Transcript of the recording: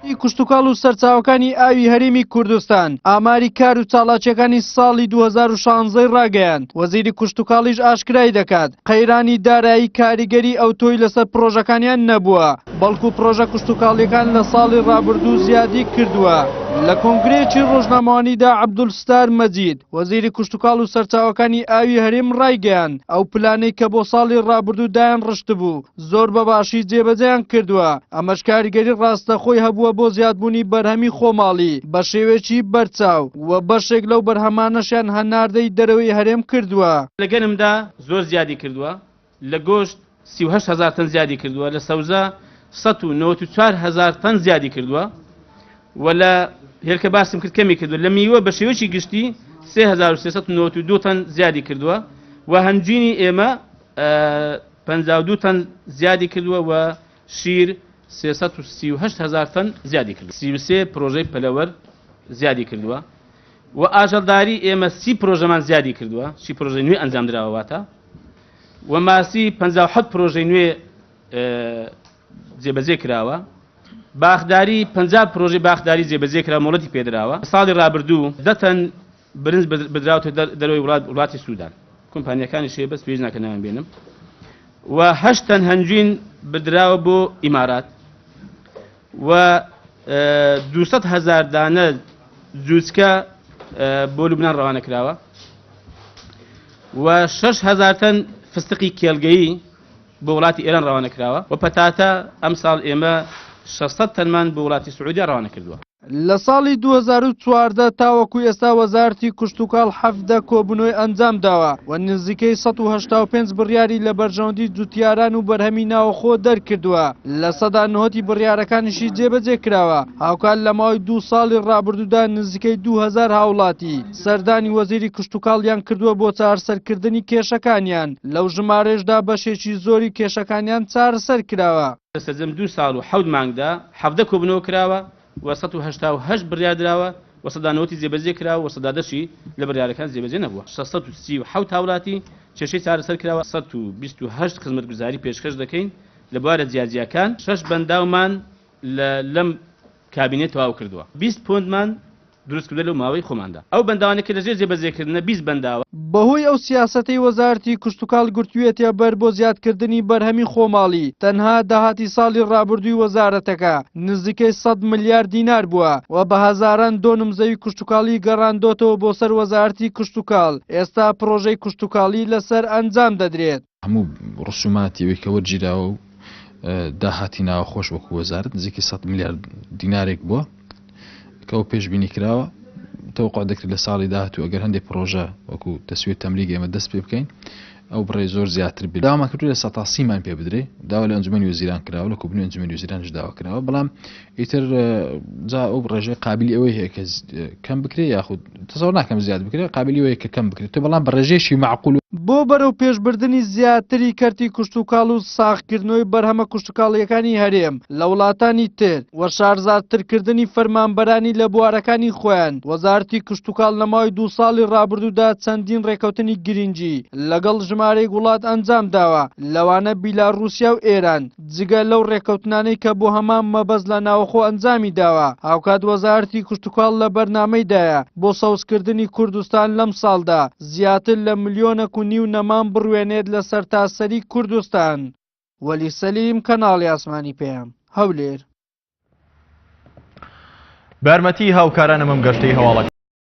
کشتوکاڵ و سەرچاوەکانی ئاوی هەرێمی کوردستان ئاماری کار و چاڵاکییەکانی ساڵی 2016 ی ڕاگەیاند، وەزیری کشتوکاڵیش ئاشکرای دەکات، قەیرانی دارایی کاریگەری ئەوتۆی لەسەر پڕۆژەکانیان نەبووە، بەڵکو پڕۆژە کشتوکاڵییەکان لە ساڵی ڕابردوو زیادی کردووە. لە کۆنگرەیەکی ڕۆژنامەوانیدا عەبدولستار مەجید، وەزیری کشتوکاڵ و سەرچاوەکانی ئاوی هەرێم ڕایگەیاند، ئەو پلانەی کە بۆ ساڵی ڕابردوو دایانڕشتبوو، زۆر بە باشی جێبەجێیان کردووە، ئەمەش کاریگەری ڕاستەخۆی هەبووە بۆ زیادبوونی بەرهەمی خۆماڵی بە شێوەیەکی بەرچاو و بەشێک لەو بەرهەمانەشیان هەناردەی دەرەوەی هەرێم کردووە. لە گەنمدا زۆر زیادی کردووە، لە گۆشت 38 هەزار تەن زیادی کردووە، لە سەوزە 194 هەزار تەن زیادی کردووە و لە هێلکە باسم کرد کەمی کردووە، لە میوە بە شێوەیەکی گشتی 3392 تەن زیادی کردووە و هەنجینی ئێمە 52 تەن زیادی کردووە و شیر 338 هەزار تەن زیادی کردووە. 33 پرۆژەی پەلەوەر زیادی کردووە و ئاژەڵداری ئێمە 30 پرۆژەمان زیادی کردووە، 30 پرۆژەی نوێ ئەنجام دراوە واتە و ماسی 57 پرۆژەی نوێ جێبەجێ کراوە. باخداری 50 پرۆژەی باخداری جێبەجێ کرا، مۆڵەتی پێدراوە. ساڵی ڕابردوو 10 تەن برنج بدراوتە دەرەوەی وڵات، وڵاتی سوودان، کۆمپانیەکانی شێ بەس پێویست ناکە ناویان بێنم و 8 تەن هەنجوین بدراوە بۆ ئیمارات و 200 هەزار دانە جوچکە بۆ لوبنان ڕەوانە کراوە و 6 هەزار تەن فستقی کێڵگەیی بۆ وڵاتی ئێران ڕەوانە کراوە و پەتاتە ئەمساڵ ئێمە 600 تەنمان بۆ وڵاتی سعودیا ڕەوانە کردووە. لە ساڵی 2014 تاوەکو ئێستا وەزارەتی کشتوکاڵ 17 کۆبوونەوەی ئەنجام داوە و نزیکەی 185 بڕیاری لە بەرژەوەندی جوتیاران و بەرهەمی ناوەخۆ دەرکردووە، 90% بڕیارەکانیشی جێبەجێ کراوە. هاوکات لە ماوەی دوو ساڵی ڕابردوودا نزیکەی 2000 هاوڵاتی سەردانی وەزیری کشتوکاڵیان کردووە بۆ چارەسەرکردنی کێشەکانیان، لەو ژمارەیەشدا بەشێکی زۆری کێشەکانیان چارەسەر کراوە. لە سەرجەم دوو ساڵ و حەوت مانگدا 17 کۆبوونەوە کراوە و 188 بڕیار دراوە و 90% جێبەجێ کراوە و 10% ی لە بڕیارەکان جێبەجێ نەبووە. 637 هاوڵاتی کێشەی چارەسەر کراوە. 128 خزمەتگوزاری پێشکەش دەکەین لە بوارە جیاجیاکان. شەش بەنداومان لە لەم کابینەیە تەواو کردووە. 20 پۆندمان دروست کردووە لەو ماوەی خۆماندا. ئەو بەنداوانەی کە لەژێر جێبەجێکردنە 20 بەنداوە. بەهۆی ئەو سیاسەتەی وەزارەتی کشتوکاڵ گرتوویەتیە بەر بۆ زیادکردنی بەرهەمی خۆماڵی، تەنها داهاتی ساڵی ڕابردووی وەزارەتەکە نزیکەی 100 ملیار دینار بووە و بە هەزاران دۆنم زەوی کشتوکاڵی گەڕاندۆتەوە بۆ سەر وەزارەتی کشتوکاڵ، ئێستا پڕۆژەی کشتوکاڵی لەسەر ئەنجام دەدرێت. هەموو ڕسوماتی ئەوەی کە وەرگیراوە و داهاتی ناوەخۆش وەکو وەزارەت نزیکی 100 ملیار دینارێک بووە کە ئەو پێشبینی کراوە تەوقع دەکرێت لە ساڵی داهاتوو ئەگەر هەندێک پرۆژە وەکو تەسویر تەملیک ئێمە دەست پێ بکەین ئەو بڕێ زۆر زیاتر بێت داوامان کردو لە سەتا سیمان پێ بدرێ داوا لە ئەنجومەنی وەزیران کراوە لە کۆبوونەوەی ئەنجومەنی وەزیرانیش داوا کراوە بەڵام ئیتر جا ئەو ڕێژەی قابلی ئەوەی هەیە کە کەم بکرێ یاخود تەسەور ناکەم زیاد بکرێ قابلی ئەوەیە کە کەم بکرێت بەڵام بە ڕێژەیەکی مەعقول بۆ بەرەو پێشبردنی زیاتری کەرتی کشتوکاڵ و ساغکردنەوەی بەرهەمە کشتوکاڵییەکانی هەرێم لە وڵاتانی تر و شارزاترکردنی فەرمانبەرانی لە بوارەکانی خۆیان، وەزارەتی کشتوکاڵ لە ماوەی دوو ساڵی ڕابردوودا چەندین ڕێککەوتنی گرنگی لەگەڵ ژمارەیەک وڵات ئەنجامداوە، لەوانە بیلاڕوسیا و ئێران، جگە لەو ڕێککەوتنانەی کە بۆ هەمان مەبەست لە ناوەخۆ ئەنجامی داوە، هاوکات وەزارەتی کشتوکاڵ لە بەرنامەیدایە بۆ سەوزکردنی کوردستان لەمساڵدا زیاتر لە ملیۆنەک و نیو نەمام بڕوێنێت لە سەرتاسەری کوردستان. وەلی سەلیم، کەناڵی ئاسمانی پەیام، هەولێر. بە یارمەتی هاوکارانم ئەم گەشتەی هەواڵەکە.